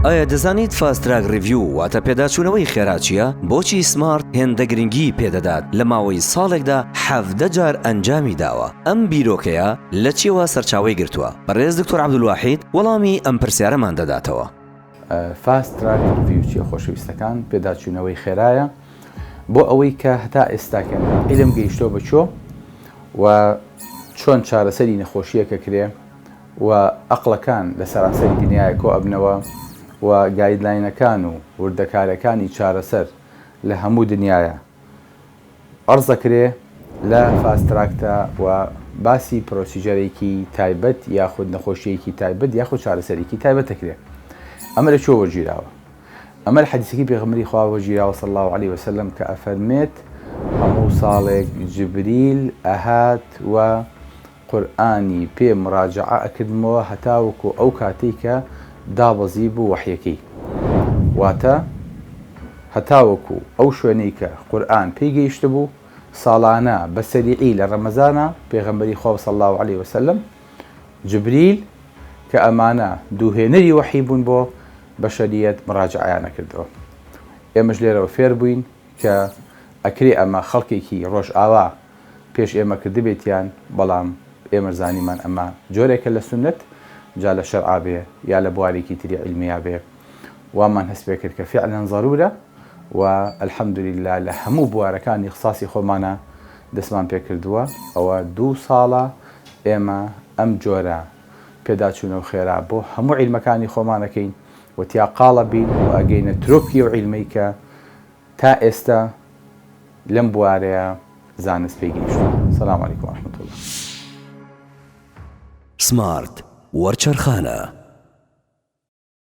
ئایا دەزانیت Fast Track Review واتە پێداچوونەوەی خێرا چییە؟ بۆچی سمارت هێندە گرنگیی پێدەدات لە ماوەی ساڵێکدا 17 جار ئەنجامی داوە؟ ئەم بیرۆکەیە لە چیەوە سەرچاوەی گرتووە؟ بەڕێز دکتۆر عەبدولواحید وەڵامی ئەم پرسیارەمان دەداتەوە. Fast Track Review چیە خۆشەویستەکان؟ پێداچوونەوەی خێرایە بۆ ئەوەی کە هەتا ئێستاکەن عیلم گەیشتووە بە کوێ و چۆن چارەسەری نەخۆشییەکە کرێ و ئەقڵەکان لە سەرانسەری دنیایە کۆ ئەبنەوە و guideline ەکان و وردەکارەکانی چارەسەر لە هەموو دنیایە عەرز ئەکرێ لە Fast Track تا و باسی procedure ێکی تایبەت یاخود نەخۆشیەکی تایبەت یاخود چارەسەرێکی تایبەت ئەکرێ ئەمە لە کوێ وەرگیراوە ئەمە لە حەدیسەکەی پێغەمبەری خوا وەرگیراوە صلی اللە علیە وسلم کە ئەفەرمێت هەموو ساڵێک جبریل ئەهات و قورئانی پێ مراجەعە ئەکردمەوە هەتاوەکو ئەو کاتەی کە دابەزیبوو وەحیەکەی واتە هەتاوەکو ئەو شوێنەی کە قورئان پێی گەیشتبوو ساڵانە بە سەریعی لە ڕەمەزانا پێغەمبەری خوا صلی اللە علیە وسلم جبریل کە ئەمانە دووهێنەری وەحی بوون بۆ بەشەریەت مراجەعەیان ئەکردەوە ئێمەش لێرەوە فێر بووین کە ئەکرێ ئەمە خەڵکێکی ڕۆژئاوا پێش ئێمە کردبێتیان بەڵام ئێمەش زانیمان ئەمە جۆرێکە لە سوننەت جا لە شەرعا بێ یا لە بوارێکی تری عیلمیا بێ وامان هەست پێ کرد کە فعلا زەرورە و الحمدللە لە هەموو بوارەکانی اختصاصی خۆمانا دەستمان پێ کردووە ئەوە دوو ساڵە ئێمە ئەم جۆرە پێداچوونەو خێرا بۆ هەموو عیلمەکانی خۆمان ئەکەین و تیا قاڵە بین و ئەگەینە ترۆپکی ئەو عیلمەی کە تا ئێستا لەم بوارەیا زانست پێی گەیشتووە. سلام علیکم ورحمة اللە. سمارت وەرچەرخانە.